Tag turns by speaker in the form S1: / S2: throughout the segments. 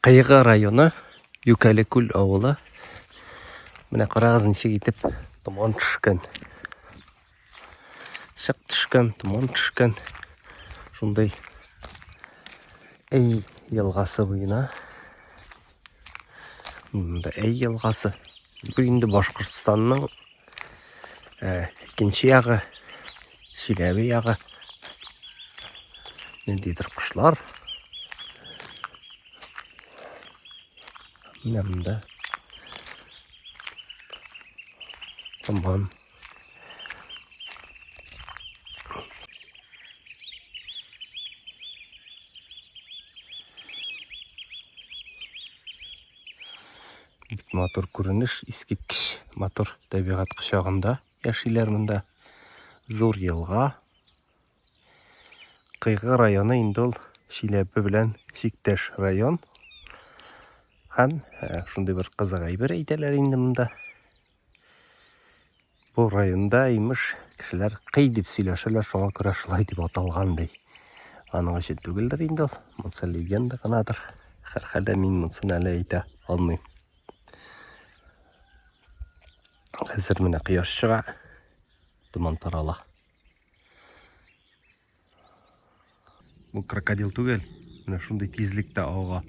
S1: Кыйгы районы Юкәле күл авылы. Менә карагыз ничек итеп томан төшкән. Чык төшкән, томан төшкән. Шундый Әй елгасы буена. Монда Әй елгасы. Бу инде Башкортстанның э, икенче ягы, Чиләбе ягы. Ниндидер кошлар. Менә монда томан. Бик матур күренеш, искиткеч матур табигать кочагында яшиләр монда. Зур елга. Кыйгы районы инде ул Чиләбе белән чиктәш район. Һәм э, шундый бер кызык әйбер әйтәләр инде монда. Бу районда, имеш, кешеләр кый дип сөйләшәләр, шуңа күрә шулай дип аталган ди. Аның өчен түгелдер инде ул, монысы легенда гынадыр. Һәрхәлдә мин монысын әле әйтә алмыйм. Хәзер менә кояш чыга, томан тарала. Бу крокодил түгел. Менә шундый тизлектә ага.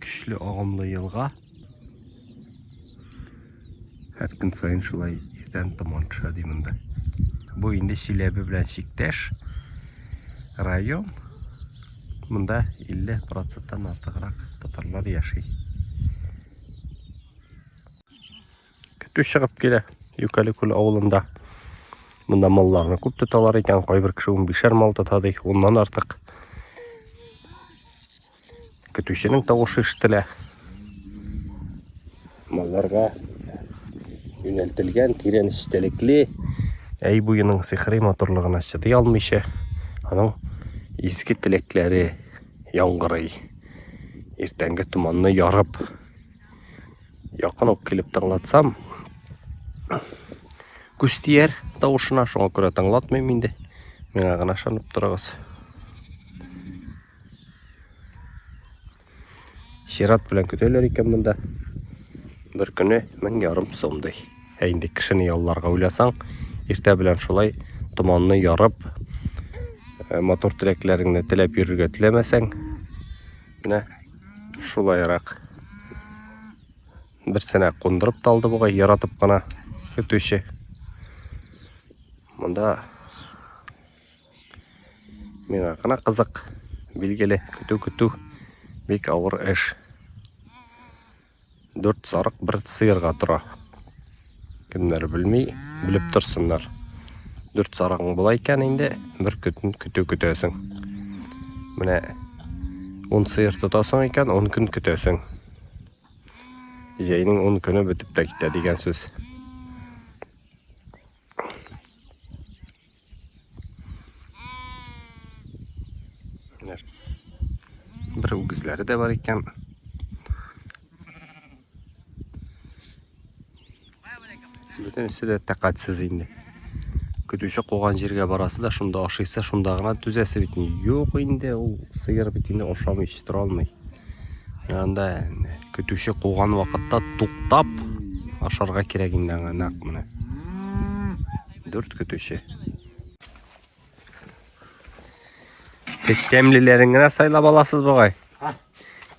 S1: Көчле агымлы елга. Һәр көн саен шулай иртән томан төшә ди монда. Бу инде Чиләбе белән чиктәш район. Монда 50 проценттан артыграк татарлар яши. Көтү чыгып килә Юкәле күл авылында. Монда малларны күп тоталар икән. Кайбер кеше 15-әр мал тота ди, уннан артык. Көтүченең тавышы ишетелә. Малларга юнәлтелгән тирән эчтәлекле әй буеның сихри матурлыгына чыдый алмыйча, аның изге теләкләре яңгырый. Иртәнге томанны ярып. Якын ук килеп тыңлатсам, күз тияр тавышына, шуңа күрә тыңлатмыйм инде. Миңа гына ышанып торыгыз. Чират белән көтәләр икән монда. Бер көне 1500 сум ди. Ә инде кешене ялларга уйласаң, иртә белән шулай томанны ярып, э, матур теләкләреңне теләп йөрергә теләмәсәң, менә шулайрак. Берсенә кундырып та алды бугай, яратып кына көтүче. Монда миңа гына кызык, билгеле, көтү көтү бик авыр эш. Дүрт сарык бер сыерга тора. Кемнәр белми, белеп торсыннар. Дүрт сарыгың була икән инде, бер көтен көтү көтәсең. Менә ун сыер тотасың икән, ун көн көтәсең. Җәйнең ун көне бетеп тә китә дигән сүз. Бер үгезләре дә бар икән. Бөтенесе дә тәкатьсез инде. Көтүче куган җиргә барасы да, шунда ашыйсы, шунда гына түзәсе бит. Юк инде, ул сыер бит инде ашамый тора алмый. Анда көтүче куган вакытта туктап ашарга кирәк инде аңа нәкъ менә. Дүрт көтүче. Тик тәмлеләрен генә сайлап аласыз бугай.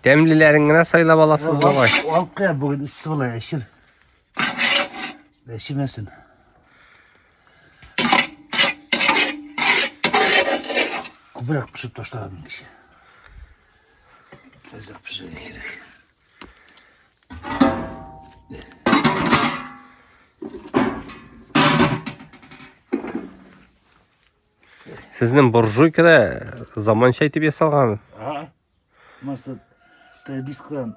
S1: Тәмлеләрен генә сайлап аласыз бугай.
S2: Алып куя бүген эссе була, әчер. Әчемәсен. Күбрәк пешеп ташлаган кеше. Әзрәк пешерергә кирәк.
S1: Сезнең буржуйка да заманча итеп ясалган.
S2: А? Маса дисктан,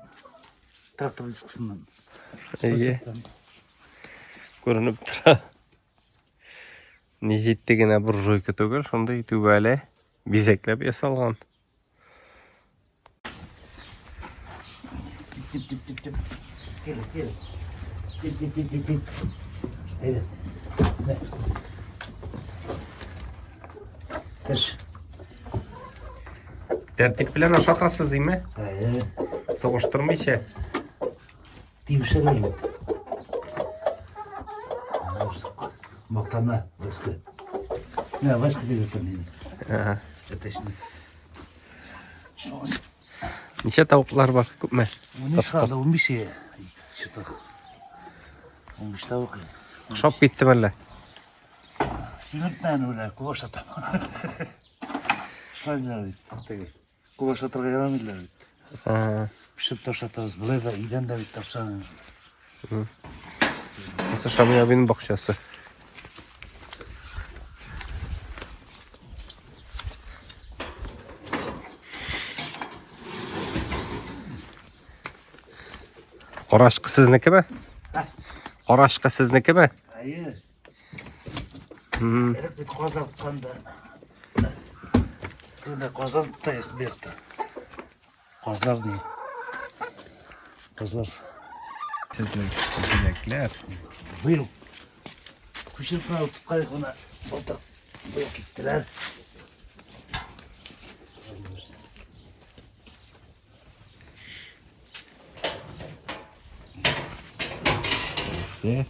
S2: трактор дискысыннан.
S1: Әйе. Күренеп тора. Ни җитте генә буржуйка түгел, шундый түбәле, бизәкләп ясалган.
S2: Тип, тип, тип, тип. Кил, кил. Тип, тип, тип, тип, тип. Әйдә. Менә. Теш.
S1: Тәртип белән ашатасыз, име?
S2: Әйе.
S1: Сугыштырмыйча.
S2: Тимшерер бит. Мактана, Васька. Менә Васька дип йөртәм инде.
S1: Ага.
S2: Әтәчне.
S1: Ничә тавыклар бар? Күпме?
S2: 13 калды, 15 икесе чытык. 15 тавык.
S1: Ошап китте мәллә?
S2: Симертмән үлә, күп ашатам. Шулай диләр бит. Теге. Күп ашатырга ярамый диләр бит.
S1: Ага.
S2: Пешереп ташатабыз. Болай да идән дә бит тапшан.
S1: Бусы Шамил абыйның бакчасы. Карачкы сезнекеме? Карачкы сезнекеме?
S2: Әйе. Элек бит казан тотканда. Тегендә казан тотайык бу якта. Казлар ни? Казлар.
S1: Сезнең җиләкләр.
S2: Быел күчереп кенә тоткайык менә. Былтыр быел киттеләр.
S1: Нәрсә?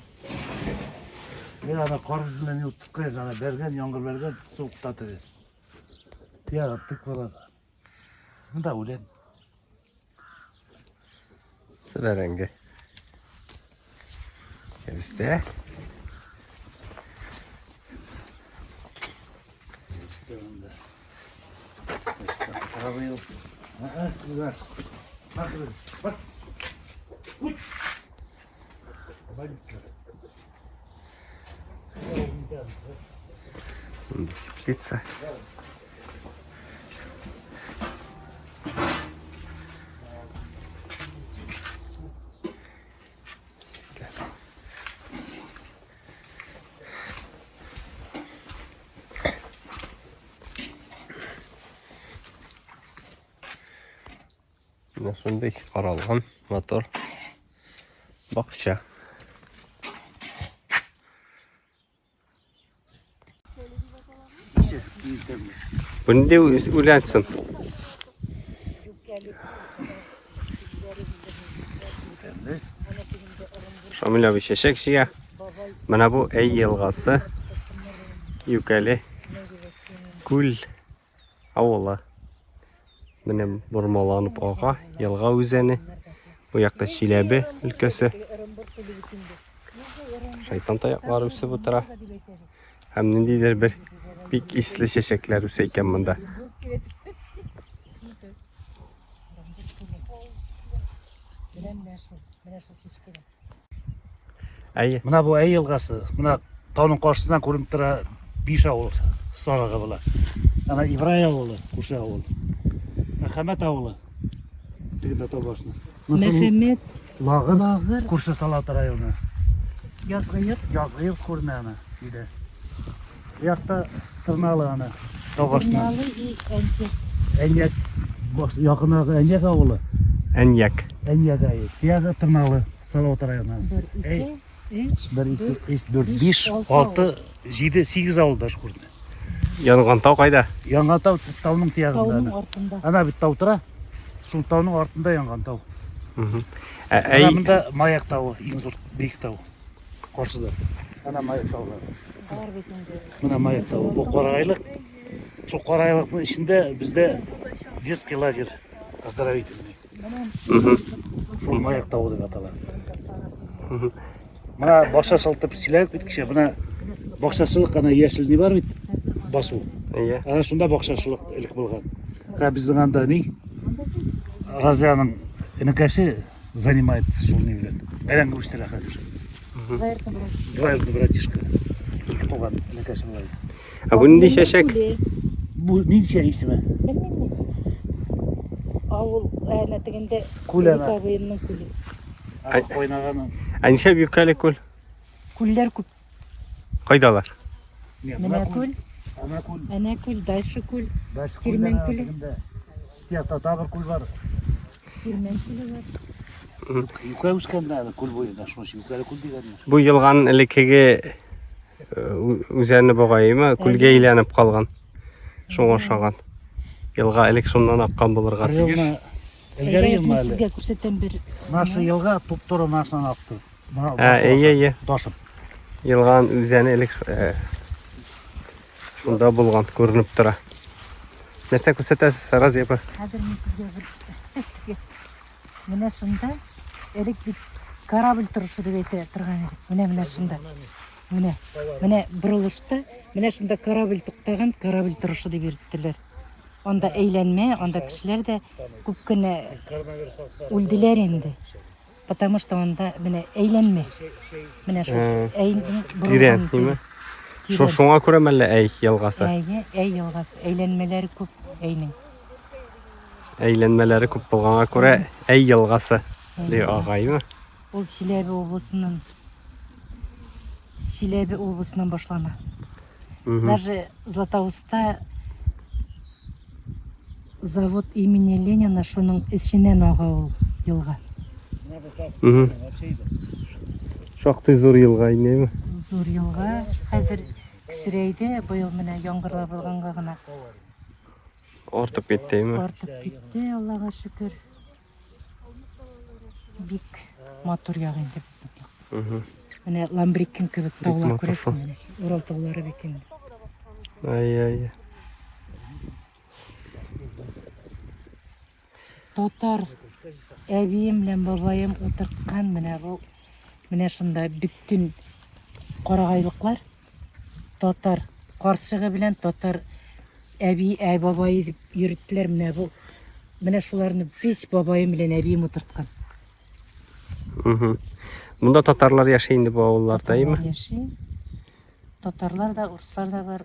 S2: Мин ана карбыз белән юк тоткайык, ана бәргән, яңгыр бәргән, суыкта теге. Тияр аттык балар. Монда үлән.
S1: Бәрәңге. Кәбестә.
S2: Кәбестә монда. Кәбестә кытыра быел. Ага, сез бар. Bakınız. Bak. Uy. Бандитлар.
S1: Монда теплица. Менә шундый каралган матур бакча. Бу нинди үлән соң? Шамил абый чәчәк җыя. Менә бу Әй елгасы, Юкәле күл авылы. Менә бормаланып ага елга үзәне. Бу якта Чиләбе өлкәсе. Шайтан таяклары үсеп утыра. Һәм ниндидер бер бик исле чәчәкләр үсә икән монда. Әйе.
S2: Менә бу Әй елгасы. Менә тауның каршысыннан күренеп тора биш авыл сарыгы була. Ана Ибрай авылы, күрше авыл. Мөхәммәт авылы. Тегендә тау башында.
S3: Мөхәммәт,
S2: Лагыр,
S3: Лагыр.
S2: күрше Салават районы.
S3: Язгы йорт,
S2: Язгы йорт күренә ана өйдә. Бу якта Тырналы ана тау башында.
S3: Тырналы и Әнтек.
S2: Әньяк якынрагы Әньяк авылы.
S1: Әньяк.
S2: Әньяк айы. Тиягы Тырналы, Салават районы.
S3: Бер, ике, өч,
S2: 1, 2,
S3: дүрт,
S2: 3, 4,
S3: биш,
S2: 5,
S3: алты
S2: 6, 7, 8 авылда күренә.
S1: Янган тау кайда?
S2: Янган тау тауның тиягында.
S3: Тауның
S2: ана.
S3: артында.
S2: Ана бит тау тора. Шул тауның артында янган тау.
S1: Мгм. Ә,
S2: Ана
S1: Әй,
S2: монда Маяк тавы, иң зур биек тау. Каршыда. Ана Маяк тавы.
S3: Бар бит инде.
S2: Менә Маяк тавы. Бу Карагайлык. Шул Карагайлыкның эчендә бездә детский лагерь оздоровительный.
S1: Мгм.
S2: Шул Маяк тавы дип атала.
S1: Мгм.
S2: Менә бакчачылык дип сөйләдек бит кичә. Менә бакчачылык ана яшел ни бар бит? Басу.
S1: Әйе.
S2: Ана шунда бакчачылык элек булган. Һә безнең анда ни? Разияның энекәше занимается шул ни белән. Бәрәңге үстерә хәзер.
S3: Двоюродный брат.
S2: Двоюродный братишка. Ике туган энекәше була.
S1: Ә бу нинди чәчәк?
S3: Күле.
S2: Бу ничә исеме?
S3: Белмим мин. Авыл, әнә тегендә
S2: Күл
S3: Элиф
S2: ана.
S3: абыемның күле.
S2: Асы кайнаганы.
S1: Ә нишләп Юкәле күл?
S3: Күлләр күп.
S1: Кайдалар?
S2: Не,
S3: Менә күл,
S2: Ана күл.
S3: әнә күл, дальше күл,
S2: Дальше күл
S3: Тирмән
S2: ана
S3: күле.
S2: тегендә. Тиякта тагы бер күл бар.
S3: Тирмән күле бар.
S2: Юкә үскән дә әле күл буенда. Шуның өчен Юкәле күл дигәннәр.
S1: Бу елганың элеккеге үзәне бугаймы, күлгә әйләнеп калган. Шуңа ошаган. Елга элек шуннан аккан булырга
S2: Бер
S1: тиеш.
S2: елны Элгәре
S3: Әйдәгез,
S2: елмы
S3: мин
S2: әле.
S3: сезгә күрсәтәм бер.
S2: Наша елга туп-туры нашынан акты.
S1: Ә, әйе, әйе.
S2: Ташып.
S1: Елган үзәне элек э, шунда булган күренеп тора. Нәрсә күрсәтәсез, Разия апа?
S3: Хәзер мин сезгә бер Менә шунда элек бит корабль торышы дип әйтә торган идек. Менә менә шунда. Менә менә борылышта менә шунда корабль туктаган, корабль торышы дип йөрттеләр. Анда әйләнмә, анда кешеләр дә күп кенә үлделәр инде. Потому что анда менә әйләнмә. Менә шул
S1: Э,
S3: әй
S1: Тирән, димме? Шо шуңа күрә мәллә әй елгасы?
S3: Әйе, әй елгасы. Әйләнмәләре күп әйнең.
S1: Әйләнмәләре күп булганга күрә әй елгасы ди агаймы?
S3: Ул Чиләбе облысыннан Чиләбе облысыннан башлана.
S1: Мгм.
S3: Даже Златоуста завод имени Ленина шуның эченнән ага ул елга.
S1: Мгм. Шактый зур елга инде.
S3: Зур елга. Хәзер кечерәйде, быел менә яңгырлар булганга гына
S1: Артып китте,
S3: артып китте, Аллага шөкер. Бик матур як инде безнең як.
S1: Мгм.
S3: Менә Ламбрикин кебек таулар
S1: матур шул.
S3: күрәсең менә. Урал таулары бит инде.
S1: Ай, ай.
S3: Татар әбием белән бабаем утырткан менә бу менә шунда бөтен карагайлыклар татар карчыгы белән татар әби, әй бабайы дип йөрттеләр менә бу менә шуларны весь бабаем белән әбием утырткан.
S1: Мгм. Монда татарлар яши инде бу авылларда, әйме?
S3: Татарлар яши. Татарлар да, урыслар да бар,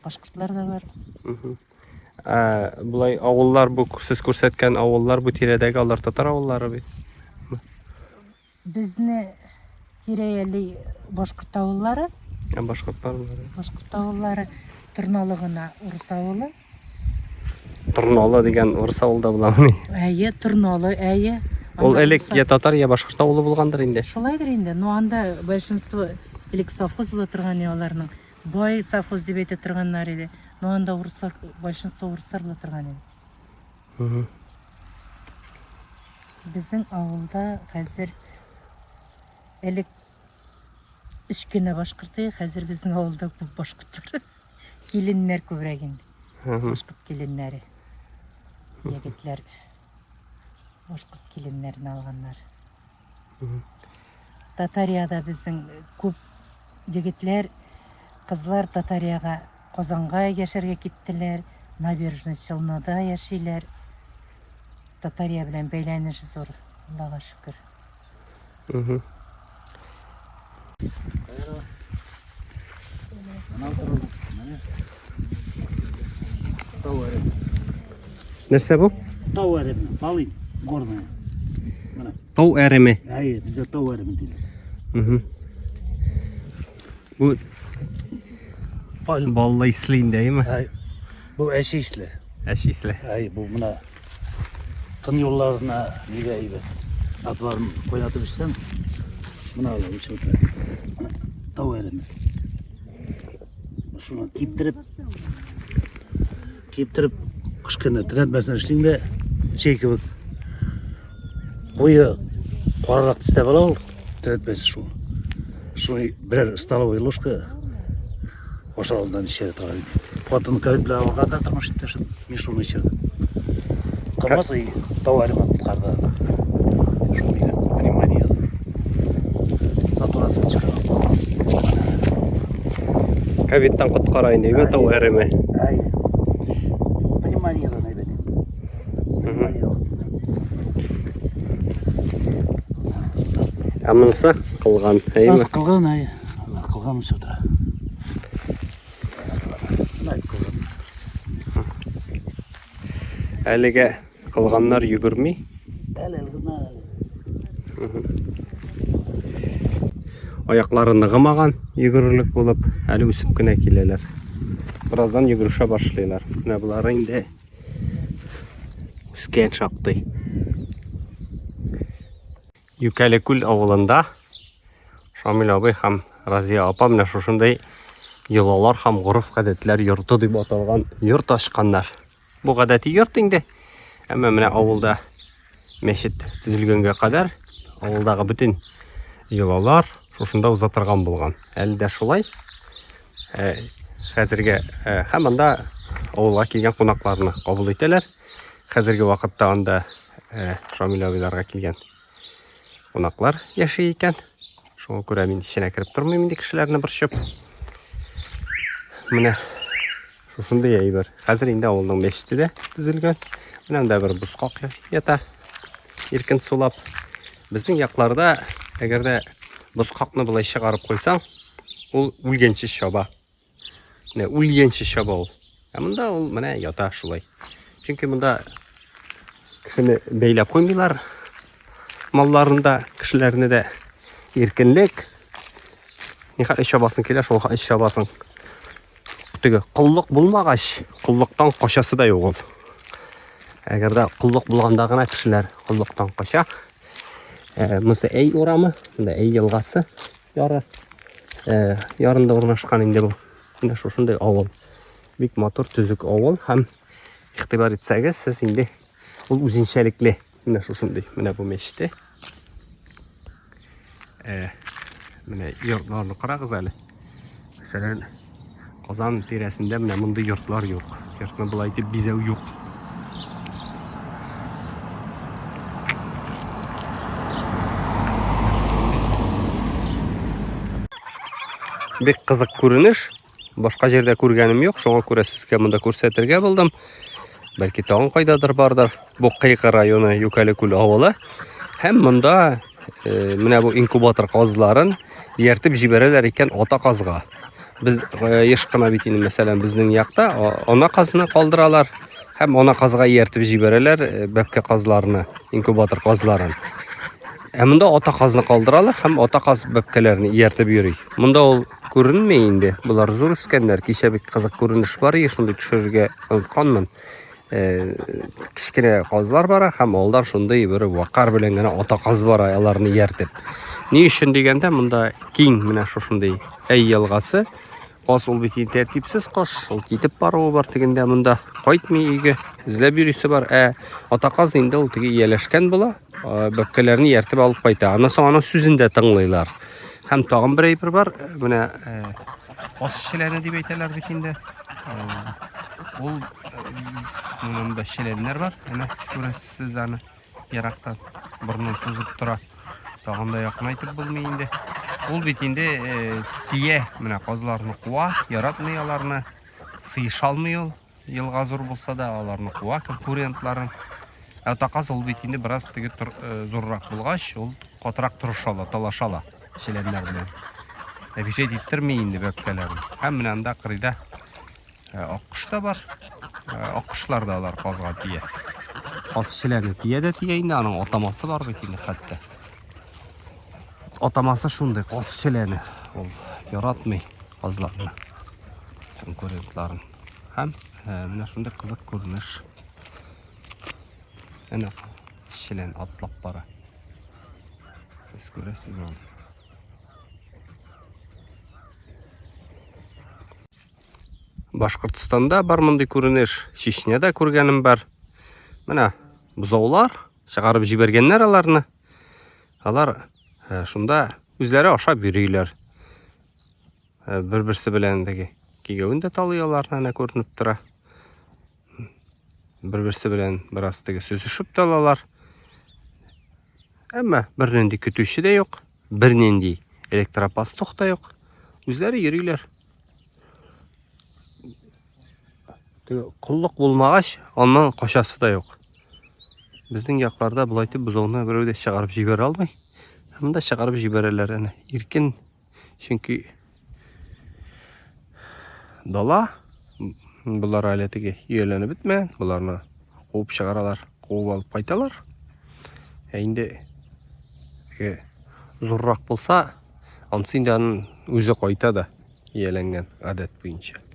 S3: башкортлар да бар.
S1: Мгм. Ә, болай авыллар бу сез күрсәткән авыллар бу тирәдәге алар татар авыллары бит.
S3: Безне тирәяли башкорт авыллары,
S1: Ә башкортлар бар.
S3: башкорт авыллары Торналы гына урыс авылы.
S1: Торналы дигән урыс авылы да буламыни?
S3: Әйе, Торналы, әйе.
S1: Ул
S3: Анда
S1: элек
S3: урыслар-
S1: я татар, я башкорт авылы булгандыр инде.
S3: Шулайдыр инде. Но анда большинство элек совхоз була торган иде аларның. Бай совхоз дип әйтә торганнар иде. Но анда урыслар, большинство урыслар була торган иде.
S1: Мгм.
S3: Безнең авылда хәзер элек өч кенә башкорт иде, хәзер безнең авылда күп башкортлар. Киленнәр күбрәк инде.
S1: Мгм.
S3: Башкорт киленнәре. Егетләр башкорт киленнәрен алганнар.
S1: Мгм.
S3: Татарияда безнең күп егетләр, кызлар Татарияга, Казанга яшәргә киттеләр, Набережный Челныда яшиләр. Татария белән бәйләнеш зур, Аллага шөкер.
S1: Мгм.
S2: Тау әреме.
S1: Нәрсә бу?
S2: Тау әреме, полынь горная. Менә.
S1: Тау әреме.
S2: Әйе, бездә тау әреме диләр.
S1: Мгм. Бу
S2: Полынь.
S1: баллы исле инде, әйеме?
S2: Әй, бу әче исле.
S1: Әче исле.
S2: Әй, бу менә тын юлларына нигә әйбәт. Атларын кайнатып эчсәң, менә алар үсеп утыра. Менә Тау әреме. Шуны киптереп, киптереп, кыш көне төнәтмәсен эшлиң дә, чәй кебек куе карарак төстә була ул, төнәтмәсе шул. Шуны берәр столовый ложка ашар алдыннан эчәргә торган иде. Хатын ковид белән авырганда тормыш иптәшем, мин шуны эчердем. Кырмыз и тау әреме коткарды. Шул нидән, пневмониядан. Сатурация чыгара.
S1: Ковидтан коткара инде, әйеме тау әреме?
S2: Әй. Пневмониядан әйбәт инде. Пневмония вакытында.
S1: Ә монысы кылган, әйеме?
S2: Аз кылган, әй. Кылган үсеп утыра. Менә кылган.
S1: Әлегә кылганнар йөгерми.
S2: Әле генә әле.
S1: Аяклары ныгымаган, йөгерерлек булып, әле үсеп кенә киләләр. Бераздан йөгерешә башлыйлар. Менә болары инде үскән шактый. Юкәлекүл авылында Шамил абый һәм Разия апа менә шушындай йолалар һәм гореф-гадәтләр йорты дип аталган йорт ачканнар. Бу гадәти йорт инде. Әмма менә авылда Мәчет төзелгәнгә кадәр авылдагы бөтен йолалар шушында уза торган булган. Әле дә шулай. Э, хәзерге э, һәм анда авылга килгән кунакларны кабул итәләр. Хәзерге вакытта анда э, Шамил абыйларга килгән кунаклар яши икән. Шуңа күрә мин эченә кереп тормыйм инде кешеләрне борчып. Менә шушындый әйбер. Хәзер инде авылның мәчете дә төзелгән. Менә анда бер бускак ята. Иркен сулап. Безнең якларда, әгәр дә боскакны болай чыгарып куйсаң, ул үлгәнче чаба. Менә үлгәнче чаба ул. Ә монда ул менә ята шулай. Чөнки монда кешене бәйләп куймыйлар. Малларын да, кешеләрне дә иркенлек. Нихәл чабасың килә, шул хәл чабасың. Теге коллык булмагач, коллыктан качасы да юк ул. Әгәр дә коллык булганда гына кешеләр коллыктан кача. Э, монысы Әй урамы, монда Әй елгасы яры. Э, ярында урнашкан инде бу. Менә шушындый авыл. Бик матур, төзек авыл һәм игътибар итсәгез, сез инде ул үзенчәлекле. Менә шушындый, менә бу мәчете. Э, менә йортларны карагыз әле. Мәсәлән, Казан тирәсендә менә мондый йортлар юк. Йортны болай итеп бизәү юк. Бик кызык күренеш. Башка җирдә күргәнем юк, шуңа күрә сезгә монда күрсәтергә булдым. Бәлки тагын кайдадыр бардыр. Бу Кыйкы районы Юкәле күл авылы. Һәм монда э, менә бу инкубатор казларын ияртеп җибәрәләр икән ата казга. Без э, еш кына бит инде, мәсәлән, безнең якта ана казны калдыралар һәм ана казга ияртеп җибәрәләр э, бәбкә казларны, инкубатор казларын. Ә монда ата казны калдыралар һәм ата каз бәбкәләрне ияртеп йөри. Монда ул күренми инде. Болар зур үскәннәр. Кичә бик кызык күренеш бар иде, шундый төшерергә онытканмын. Э, кечкенә казлар бара һәм алдан шундый бер вакар белән генә ата каз бара аларны ияртеп. Ни өчен дигәндә, монда киң менә шушындый Әй елгасы. Каз ул бит инде тәртипсез кош, ул китеп баруы бар тегендә монда, кайтмый өйгә, эзләп йөрисе бар. Ә ата каз инде ул теге ияләшкән була, бәбкәләрне ияртеп алып кайта. Аннан соң аның сүзен дә тыңлыйлар. Һәм тагын бер әйбер бар, менә каз челәне дип әйтәләр бит инде. Ул монда челәннәр бар, әнә күрәсез аны ерактан борынын сузып тора. Тагын да якынайтып булмый инде. Ул бит инде тия, менә казларны куа, яратмый аларны, сыеша алмый ул. Елга зур булса да, аларны куа конкурентларын. Ә таказ ул бит инде бераз теге тор, э, зуррак булгач, ул катырак торыша ала, талаша ала челәннәр белән. Обижать иттерми инде бәбкәләрен. Һәм менә анда кырыйда э, аккош та бар. Э, аккошлар да алар казга тия. Каз челәне тия дә тия инде, аның атамасы бар бит инде хәтта. Атамасы шундый, каз челәне. Ул яратмый казларны, конкурентларын. Һәм э, менә шундый кызык күренеш. Әнә челән атлап бара. Сез күрәсезме аны? Башкортстанда бар мондый күренеш, Чечняда күргәнем бар. Менә бозаулар чыгарып җибәргәннәр аларны. Алар э, шунда үзләре ашап йөриләр. Э, бер-берсе белән теге кигәвен дә талый аларны әнә күренеп тора. Бер-берсе белән бераз теге сөзешеп тә алалар. Әмма бернинди көтүче дә юк, бернинди электропастух та юк. Үзләре йөриләр. Теге коллык булмагач, аннан качасы да юк. Безнең якларда болай итеп бозауны берәү дә чыгарып җибәрә алмый. Монда чыгарып җибәрәләр әнә. Иркен Чөнки дала болар әле теге ияләнеп бетмәгән, боларны куып чыгаралар, куып алып кайталар. Ә инде теге зуррак булса, анысы инде аның үзе кайта да ияләнгән гадәт буенча.